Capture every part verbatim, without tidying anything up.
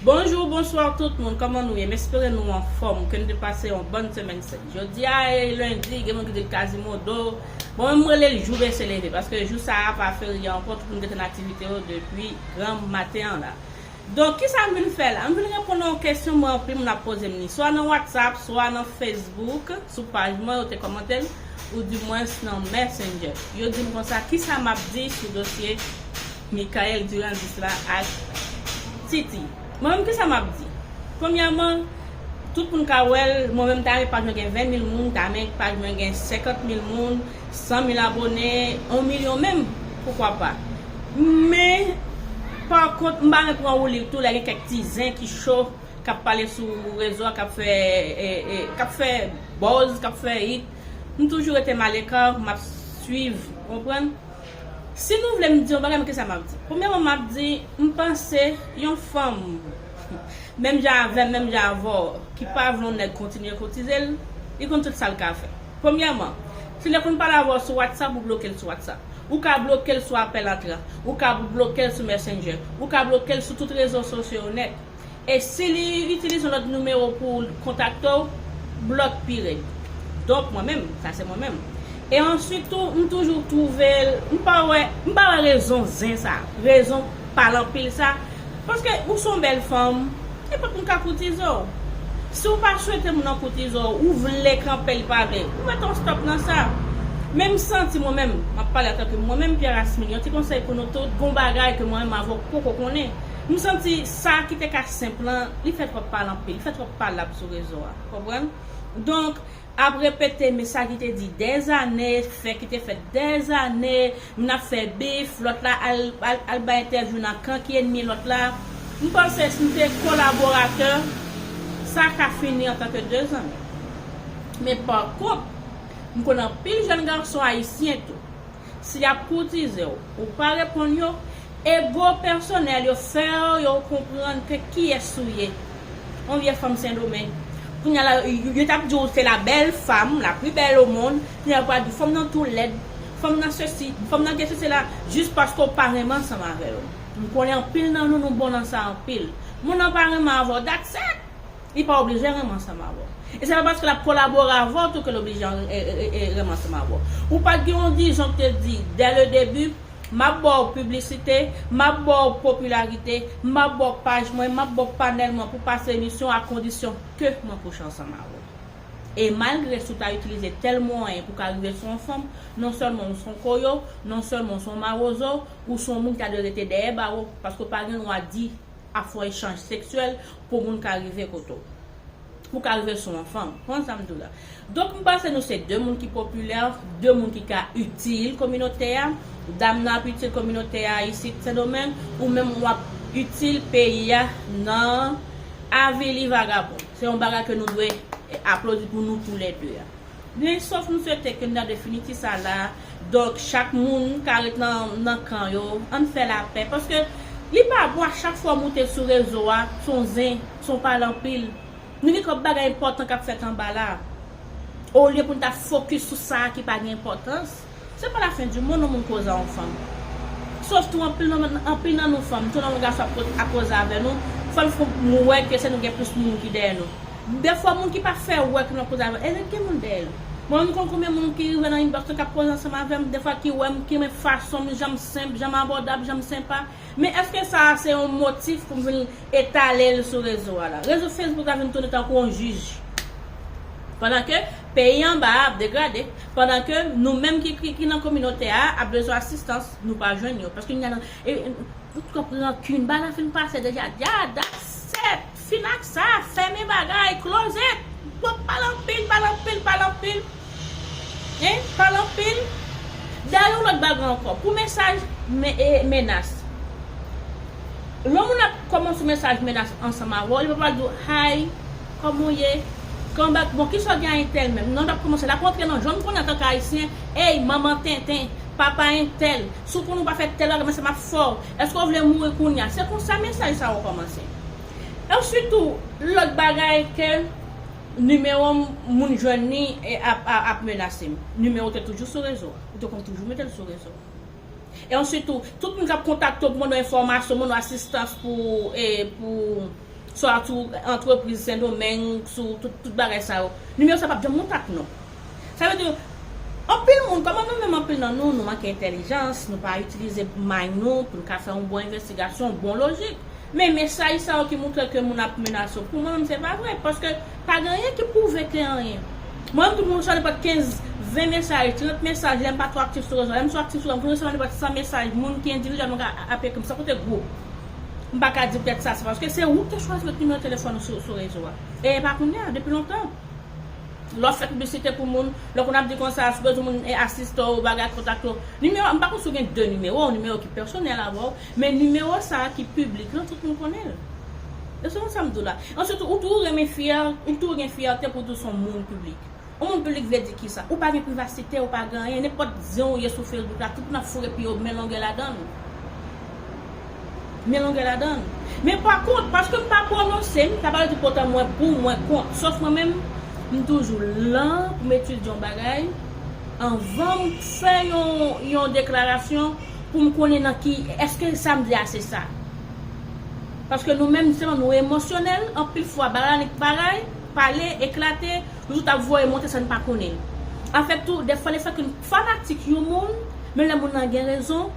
Bonjou, bonswa tout moun, kòman nou ye? M espere nou anfòm, ke nou te pase yon bòn semèn sent. Jodi a e lendi, gen moun ki di l Kazimodo. Bon, mwen m rele l jou bese leve, paske jou sa a pa ferye ankò, tout moun gentan nan aktivite yo depi granm maten an la. Donk, kisa m vin fè la? M vin reponn yon kesyon mwen anpil moun ap poze m li, swa nan WhatsApp, swa nan Facebook, sou paj mwen, yo te kòmante l, oudimwens nan Messenger. Yo di m konsa, kisa m ap di sou dosye Michael Durandis la ak Titi. Mwen menm, kisa m ap di? Premyèman, tout moun ka wè l, mwen menm, ta renmen paj mwen gen ven mil moun, ta renmen paj mwen gen senkant mil moun, san mil abone, yon milyon menm, poukwa pa. Men, pa kont, m pa renmen pran woulib tou, lè gen kèk ti zen ki cho, k ap pale sou rezo a, k ap fè, e, e, k ap fè buzz, k ap fè hit. M toujou rete m aleka, m ap swiv, ou konprann? Si nou vle m di yon bagay, men kisa m ap di? Premyèman, m ap di, m panse yon fanm, menm jan avè m, menm jan avè w, ki pa vle yon nèg kontinye koutize l, li konn tout sa l ka fè. Premyèman, si l konn pale avè w sou WhatsApp, ou bloke l sou WhatsApp. Ou ka bloke l sou apèl antran. Ou ka bloke l sou Messenger. Ou ka bloke l sou tout rezo sosyo yo nèt. E si li itilize yon lòt nimewo pou l kontakte w, blòk pi rèd. Donk, mwen menm, sa se mwen menm. E answit tou, m toujou twouve l, m pa wè, m pa wè rezon zen sa, rezon pale anpil sa. Paske ou se yon bèl fanm, nenpòt moun ka koutize w. Si w pa swete moun nan koutize w, ou vle kanpe, li pa vle, ou mete yon stòp nan sa. Men m santi mwen menm, m ap pale antanke mwen menm, Pierre Asmil, yon ti konsèy pou nou tout, gon bagay ke mwen menm avè w poko konnen. M santi sa ki te ka senp lan, li fè twòp pale anpil, li fè twòp palab sou rezo a, konprann? Donk, ap repete mesaj li te di dèzane, fè ki te fèt dèzane, moun ap fè bif, lòt la al, al, al bay entèvyou nan kan ki ènmi lòt la. M panse si m te kolaboratè, sa ka fini antanke dezanmi. Men pa kont, m konnen anpil jèn gason ayisyen tou. Si y ap koutize w, ou pa reponn yo, ego pèsonèl yo fè yo konprann ke kiyès ou ye. Yon vye fanm Sendomeng. Kounye a la, yo, yo t ap di w se la belle femme, la plus belle au monde. Kounye a yo pral di w fanm nan tou lèd, fanm nan sesi, fanm nan gen sesi la, jis paske w pa renmen ansanm avè yo. M konnen anpil nan nou, nou bon nan sa anpil. Moun nan pa renmen avè w, that's it! Li pa oblije renmen ansanm avè w. E se pa paske l ap kolabore avè w tou ke l oblije e, e, e, e renmen ansanm avè w. Ou pa t gen yon dizon ki te di, dès le début, m ap ba w piblisite, m ap ba w popilarite, m ap ba w paj mwen, m ap ba w panèl mwen pou pase emisyon a kondisyon ke mwen kouche ansanm avè w. E malgre si w ta itilize tèl mwayen pou w ka rive sou yon fanm, non sèlman w se yon koyo, non sèlman w se yon mawozo, ou se yon moun ki ta dwe rete dèyè bawo, paske w pa gen dwa di ap fè yon echanj seksyèl pou moun ka rive kote w. Pou ka rive sou yon fanm. Konprann sa m di w la. Donk, m panse nou se de moun ki popilè, de moun ki ka itil kominote a. Dam nan ap itil kominote a isit Sendomeng, ou menm w ap itil peyi a nan avili vagabon. Se yon bagay ke nou dwe aplodi pou nou toulède a. Men sòf m swete ke n nan definiti sa la. Donk, chak moun ka ret nan, nan kan yo. Ann fè lapè. Paske li pa bon a chak fwa w moute sou rezo a, se yon zen, se yon pale anpil. Nou gen twòp bagay enpòtan k ap fèt anba la. Olye pou n ta fokis sou sa a ki pa gen enpòtans, se pa la fen di monn yon moun koze a yon fanm. Sòf tou anpil nan, anpil nan nou fanm, tou nan yon gason ap koz-, ap koze avè nou, fanm fò nou wè ke se nou gen plis moun ki dèyè nou. Dèfwa moun ki pa fè wè ke nou ap koze avè, e gen moun dèyè l. Mwen menm konn konbyen moun ki rive nan inbox mwen k ap koze ansanm avè m, dèfwa ki wè m, ki renmen fason m, jan m senp, jan m abòdab, jan m senpa. Men èske sa a se yon motif pou m vin etale l sou rezo a la? Rezo Facebook la vin tounen tankou yon jij. Pandan ke peyi anba a ap degrade, pandan ke nou menm ki, ki, ki nan kominote a ap bezwen asistans, nou pa jwenn yo. Paske n nan, e, e, nou twòp rankin, bagay la fin pase deja, ya, that's it, fin ak sa, fèmen bagay, closet, pale anpil, pale anpil, pale anpil. Hein? Pale anpil. Dayè yon lòt bagay ankò. Pou mesaj me-, e, menas. Lè yon moun ap kòmanse yon mesaj menas ansanm avè w, li pa pral di w, "Hi, kòman w ye? Kòman, bon, kisa w gen a entèl menm?" Non, l ap kòmanse, l ap rantre nan jan m konnen antanke Ayisyen, "Ey, manman tenten, papa entèl, si w konnen w pa fè tèl bagay, men sa m ap fè w. Èske w vle mouri kounye a?" Se konsa mesaj sa yo kòmanse. Answit tou, lòt bagay ke nimewo m, moun jwenn li e ap, ap, ap menase m. Nimewo te toujou sou rezo a. Ou te konn toujou mete l sou rezo. E answit tou, tout moun k ap kontakte w pou mande w enfòmasyon, mande w asistans pou, e, pou, swa sou antrepriz Sendomeng, sou tout, tout bagay sa yo. Nimewo sa p ap janm kontak non. Sa vle di, anpil moun, kòman nou menm anpil nan nou, nou manke entèlijans, nou pa itilize may nou pou n ka fè yon bon envestigasyon, yon bon lojik. Men mesaj sa yo ki montre ke moun ap menase w, pou mwen menm se pa vre, paske pa gen anyen ki pwouve ke anyen. Mwen menm tout moun resevwa nenpòt kenz, ven mesaj, trant mesaj, lè m pa twò aktif sou rezo, lè m sou aktif sou rezo, m resevwa nenpòt san mesaj, moun ki endividi, moun ka ap ekri m san konte gwoup. M pa ka di petèt sa, se paske se ou ki te chwazi met nimewo telefòn ou sou, sou rezo a. E pa kounye a, depi lontan. Lè w fè piblisite pou moun, lè w konn ap di konsa, si w bezwen moun e asiste w, bagay, kontakte w. Nimewo, m pa konn si w gen de nimewo, yon nimewo ki pèsonèl avè w, men nimewo sa a ki piblik lan, tout moun konnen l. E se konsa m di w la. Answit, ou tou renmen fyè, ou tou gen fyète pou di w se yon moun piblik. Yon moun piblik vle di kisa? Ou pa gen privasite, ou pa gen anyen, nenpòt zen ou ye sou Facebook la, tout moun ap foure pye yo men longè ladan l. Men longè ladan l. Men pa kont, paske m pa pwononse, m ta pral di potan mwen pou, mwen kont. Sòf mwen menm, m toujou lan pou m etidye yon bagay anvan m fè yon, yon deklarasyon pou m konnen nan ki, èske sa m di a se sa. Paske nou menm, jisteman, nou emosyonèl, anpil fwa, bagay la nik bagay, pale, eklate, nou tout ap voye monte san n pa konnen. Anfèt tou, dèfwa, lefètke n fanatik yon moun, men lè moun nan gen rezon,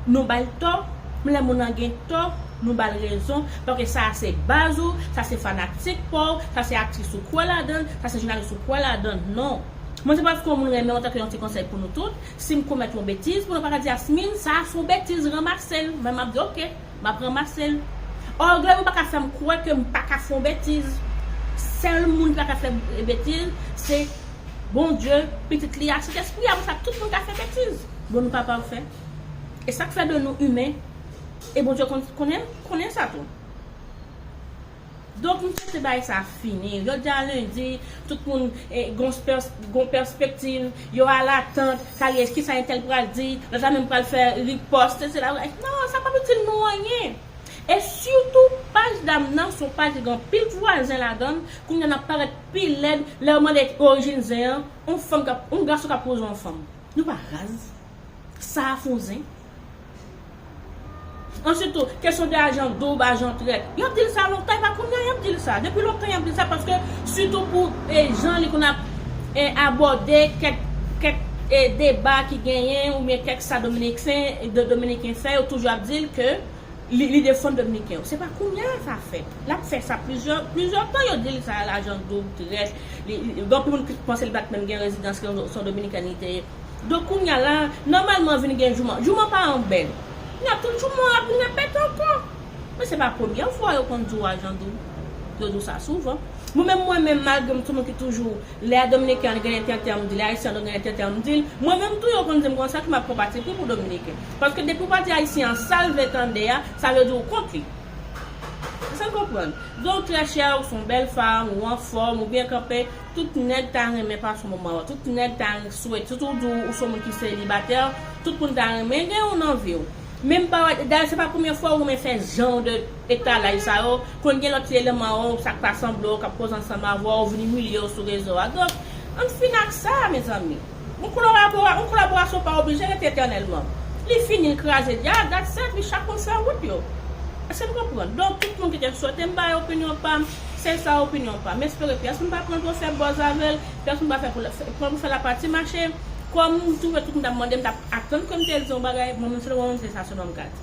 nou ba l tò, men lè moun nan gen tò, nou ba l rezon, paske sa a se baz ou, sa se fanatik pa w, sa se aktris ou kwè ladan l, sa se jounalis ou kwè ladan l, non. Mwen se paske yon moun renmen w, antanke yon ti konsèy pou nou tout, si m komèt yon betiz, pou nou pa ka di Yasmine, sa a se yon betiz, ranmase l. Men m ap di, oke. M ap ranmase l. Ògèy mwen pa ka fè m kwè ke m pa ka fè yon betiz. Sèl moun ki pa ka fè betiz, se Bondye, Pitit li a, Sentespri a. Apre sa, tout moun ka fè betiz. Bon, nou pa pafè. E sa k fè de nou imen. E Bondye kon-, konnen, konnen sa tou. Donk, m swete bagay sa fini. Jodi a lendi, tout moun, eh, gon pers-, gon pèspektiv, yo alatant, sa ye, kisa entèl pral di, lòt la menm pral fè ripòs, se la, non, sa p ap itil nou anyen. E sitou, paj dam nan, se yon paj ki gen anpil vwazen ladan l, kounye a n ap parèt pi lèd, lè yo mande orijin zen an, yon fanm k ap, yon gason k ap koze yon fanm. Nou pa raz. Sa a fè w zen. Answit tou, kesyon de ajan doub, ajan trèt. Y ap di l sa lontan, e pa kounye a y ap di l sa. Depi lontan y ap di l sa, paske sitou pou, e, jan li konn ap, e, abòde kèk, kèk, e, deba ki genyen, oubyen kèk sa Dominiken, de Dominiken fè, yo toujou ap di l ke li, li defann Dominiken yo. Se pa kounye a sa fèt. L ap fè sa plizyè, plizyè tan yo di l sa, lajan doub, trèt. Li, li, gen anpil moun ki panse li pa t menm gen rezidans, ke se yon Dominikèn li te ye. Donk, kounye a la, nòmalman vin gen jouman. Jouman pa an bèl. Kounye a, tout jouman ap vin repete ankò. Men se pa premyè fwa yo konn di w ajan doub. Yo di w sa souvan. Mwen menm, mwen menm, malgre m se yon moun ki toujou, lè Dominiken an gen entètè, m di l, lè Ayisyen an gen entètè, m di l. Mwen menm tou, yo konn di m konsa ke m ap pran patipri pou Dominiken. Paske depi w pa di Ayisyen an sa l vle tande a, sa vle di w kont li. Èske n konprann? Donk, trè chè, ou se yon bèl fanm, ou anfòm, ou byen kanpe. Tout nèg ta renmen pase moman yo. Tout nèg ta swete, sitou w di w se yon moun ki selibatè, tout moun ta renmen gen w nan vi w. Men m pa wè, dayè se pa premye fwa ou renmen fè jan de etalaj sa yo. Konn gen lòt ti eleman yo, sa k pa sanble w, k ap koze ansanm avè w, vin imilye w sou rezo a. Donk, ann fini ak sa, mezanmi. Yon kolabora-, yon kolaborasyon pa oblije rete etènèlman. Li fini, l kraze, dya, that's it, li chak moun fè wout yo. Èske n konprann? Donk, tout moun ki te swete m bay opinyon pa m, se sa opinyon pa m. M espere pèsonn pa pran twò fè buzz avè l, pèsonn pa fè pou l, fè, pran pou fè lapati mache. Kòm m twouve tout moun t ap mande m, t ap atann ke m te di yon bagay, mwen menm se mwen menm se sa sèlman m ka di.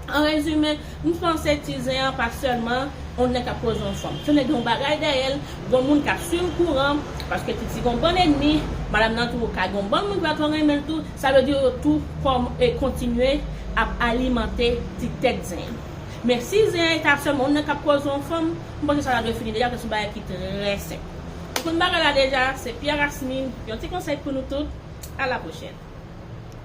An rezime, m panse ti zen an pa sèlman yon nèg k ap koze yon fanm. Se yon nèg gen yon bagay dèyè l, gon moun k ap swiv kouran, paske Titi gon bann ènmi, madanm nan tou ka gon bann moun ki pa twò renmen l tou, sa vle di yo tou kòm, e, kontinye ap alimante ti tèt zen an. Men si zen an ta sèlman yon nèg k ap koze yon fanm, m panse sa ta dwe fini deja, paske se yon bagay ki trè senp. Ou konn bagay la deja, se Pierre Asmin, yon ti konsèy pou nou tout. À la prochaine.